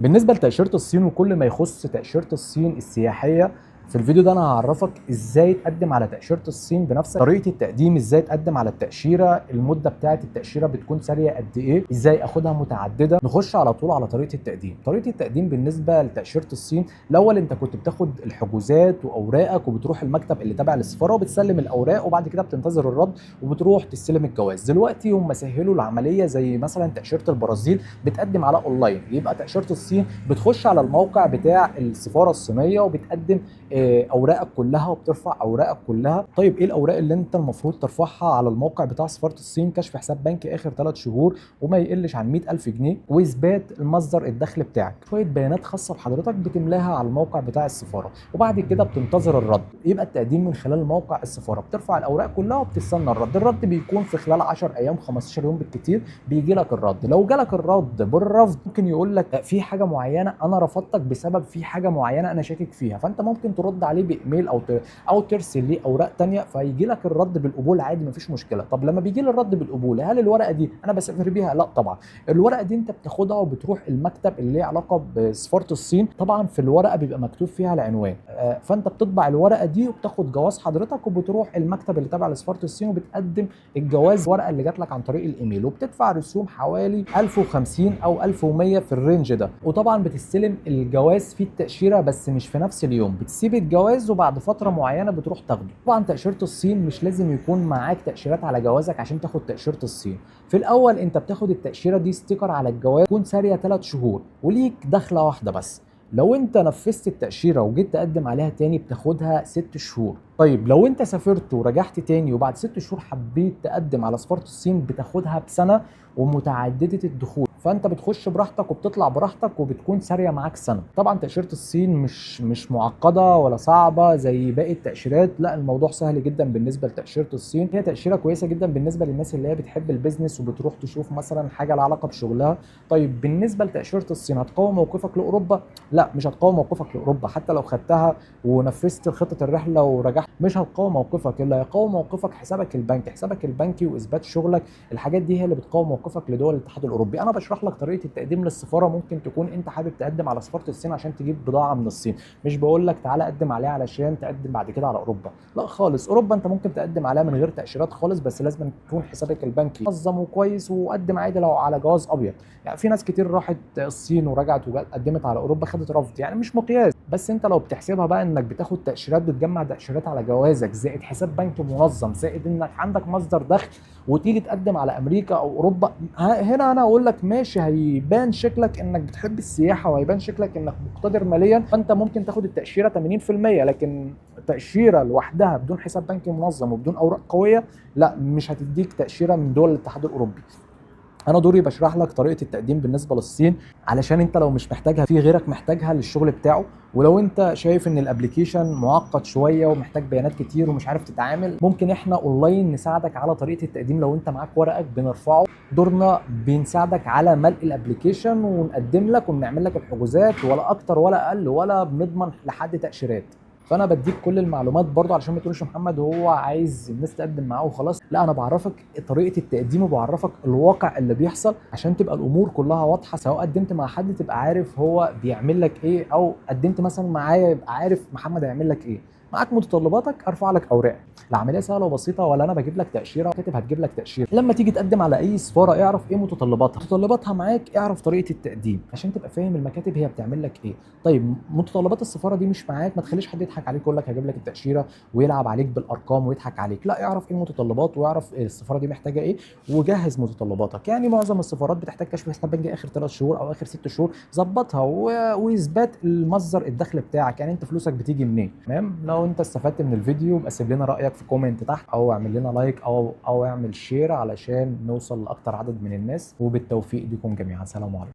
بالنسبة لتاشيره الصين وكل ما يخص تاشيرة الصين السياحيه، في الفيديو ده انا هعرفك ازاي تقدم على تاشيرة الصين بنفسك، طريقه التقديم، ازاي تقدم على التاشيره، المدة بتاعه التاشيره بتكون ساريه قد ايه، ازاي اخدها متعددة. نخش على طول على طريقه التقديم. طريقه التقديم بالنسبة لتاشيره الصين، الاول انت كنت بتاخد الحجوزات واوراقك وبتروح المكتب اللي تابع للسفاره وبتسلم الاوراق، وبعد كده بتنتظر الرد وبتروح تستلم الجواز. دلوقتي هم سهلوا العمليه، زي مثلا تاشيرة البرازيل بتقدم على اونلاين، يبقى تاشيرة الصين بتخش على الموقع بتاع السفارة الصينية وبتقدم اوراقك كلها وبترفع اوراقك كلها. طيب ايه الاوراق اللي انت المفروض ترفعها على الموقع بتاع سفارة الصين؟ كشف حساب بنكي اخر 3 شهور وما يقلش عن 100,000 جنيه، واثبات المصدر الدخل بتاعك، شوية بيانات خاصة بحضرتك بتملاها على الموقع بتاع السفارة، وبعد كده بتنتظر الرد. يبقى التقديم من خلال موقع السفارة، بترفع الاوراق كلها وبتستنى الرد. الرد بيكون في خلال 10 ايام 15 يوم بالكتير بيجي لك الرد. لو جالك الرد بالرفض ممكن يقول لك في حاجة معينة انا رفضتك بسبب في حاجة معينة انا شاكك فيها، فانت ممكن ترد عليه بايميل او ترسل ليه اوراق تانية، فيجي لك الرد بالقبول عادي مفيش مشكلة. طب لما بيجي لي الرد بالقبول، هل الورقة دي انا بسافر بيها؟ لا طبعا، الورقة دي انت بتاخدها وبتروح المكتب اللي ليه علاقة بسفاره الصين. طبعا في الورقة بيبقى مكتوب فيها العنوان، فانت بتطبع الورقة دي وبتاخد جواز حضرتك وبتروح المكتب اللي تابع لسفاره الصين وبتقدم الجواز، الورقة اللي جات لك عن طريق الايميل، وبتدفع رسوم حوالي 1050 او 1100 في ال range ده. وطبعا بتستلم الجواز في التاشيره بس مش في نفس اليوم، بتسيب الجواز وبعد فترة معينة بتروح تاخده. طبعا تاشيرة الصين مش لازم يكون معاك تاشيرات على جوازك عشان تاخد تاشيرة الصين. في الاول انت بتاخد التاشيره دي sticker على الجواز، تكون ساريه 3 شهور وليك دخله واحدة بس. لو انت نفذت التاشيره وجيت تقدم عليها تاني بتاخدها 6 شهور. طيب لو انت سافرت ورجعت تاني وبعد 6 شهور حبيت تقدم على سفارة الصين بتاخدها بسنة ومتعددة الدخول، فانت بتخش براحتك وبتطلع براحتك وبتكون ساريه معاك سنة. طبعا تاشيرة الصين مش معقدة ولا صعبة زي باقي التاشيرات، لا الموضوع سهل جدا بالنسبة لتاشيره الصين. هي تاشيرة كويسة جدا بالنسبة للناس اللي هي بتحب ال business وبتروح تشوف مثلا حاجة لها علاقة بشغلها. طيب بالنسبة لتاشيره الصين هتقوي موقفك لاوروبا؟ لا مش هتقوي موقفك لاوروبا، حتى لو خدتها ونفذت خطه الرحلة ورجعت مش هتقوي موقفك. اللي هيقوي موقفك حسابك البنكي، حسابك البنكي واثبات شغلك، الحاجات دي هي اللي بتقوي موقفك لدول الاتحاد الاوروبي. انا بشرح لك طريقه التقديم للسفاره، ممكن تكون انت حابب تقدم على سفارة الصين عشان تجيب بضاعة من الصين، مش بقول لك تعالى قدم عليها علشان تقدم بعد كده على اوروبا، لا خالص. اوروبا انت ممكن تقدم عليها من غير تاشيرات خالص، بس لازم يكون حسابك البنكي منظم وكويس، وقدم عادي لو على جواز ابيض. يعني في ناس كتير راحت الصين ورجعت وقدمت على اوروبا خدت رفض، يعني مش مقياس. بس انت لو بتحسبها بقى انك بتاخد تاشيرات، بتجمع تاشيرات على جوازك زائد حساب بنكي منظم زائد انك عندك مصدر دخل، وتيجي تقدم على امريكا او اوروبا، هنا انا اقول لك ماشي، هيبان شكلك انك بتحب السياحة وهيبان شكلك انك مقتدر ماليا، فانت ممكن تاخد التاشيره 80%. لكن تاشيرة لوحدها بدون حساب بنكي منظم وبدون اوراق قوية، لا مش هتديك تاشيرة من دول الاتحاد الاوروبي. انا دوري بشرح لك طريقه التقديم بالنسبة للصين، علشان انت لو مش محتاجها في غيرك محتاجها للشغل بتاعه. ولو انت شايف ان ال application معقد شوية ومحتاج بيانات كتير ومش عارف تتعامل، ممكن احنا اونلاين نساعدك على طريقه التقديم. لو انت معاك ورقك بنرفعه، دورنا بنساعدك على ملء ال application ونقدم لك ونعمل لك الحجوزات، ولا اكتر ولا اقل، ولا بنضمن لحد تاشيرات. فانا بديك كل المعلومات برضو علشان ما تقولش محمد هو عايز الناس تقدم معاه وخلاص، لا انا بعرفك طريقه التقديم وبعرفك الواقع اللي بيحصل عشان تبقى الامور كلها واضحة. سواء قدمت مع حد تبقى عارف هو بيعمل لك ايه، او قدمت مثلا معايا يبقى عارف محمد هيعمل لك ايه. معاك متطلباتك ارفع لك اوراقك. العملية سهلة وبسيطة، ولا انا بجيب لك تاشيرة كاتب هتجيب لك تاشيرة. لما تيجي تقدم على اي سفارة اعرف ايه متطلباتها، متطلباتها معاك اعرف طريقه التقديم عشان تبقى فاهم المكاتب هي بتعمل لك ايه. طيب متطلبات السفارة دي مش معاك، ما تخليش حد يضحك عليك ويقول لك هجيب لك التاشيره ويلعب عليك بالارقام ويضحك عليك، لا اعرف ايه المتطلبات واعرف السفارة دي محتاجه ايه وجهز متطلباتك. يعني معظم السفارات بتحتاج كشف حساب بنكي اخر 3 شهور او اخر 6 شهور، ظبطها واثبات المصدر الدخل بتاعك، يعني انت فلوسك بتيجي منين. تمام؟ لو انت استفدت من الفيديو يبقى سيب لنا رايك في comment تحت، او اعمل لنا like او اعمل share علشان نوصل لاكتر عدد من الناس. وبالتوفيق لكم جميعا. سلام عليكم.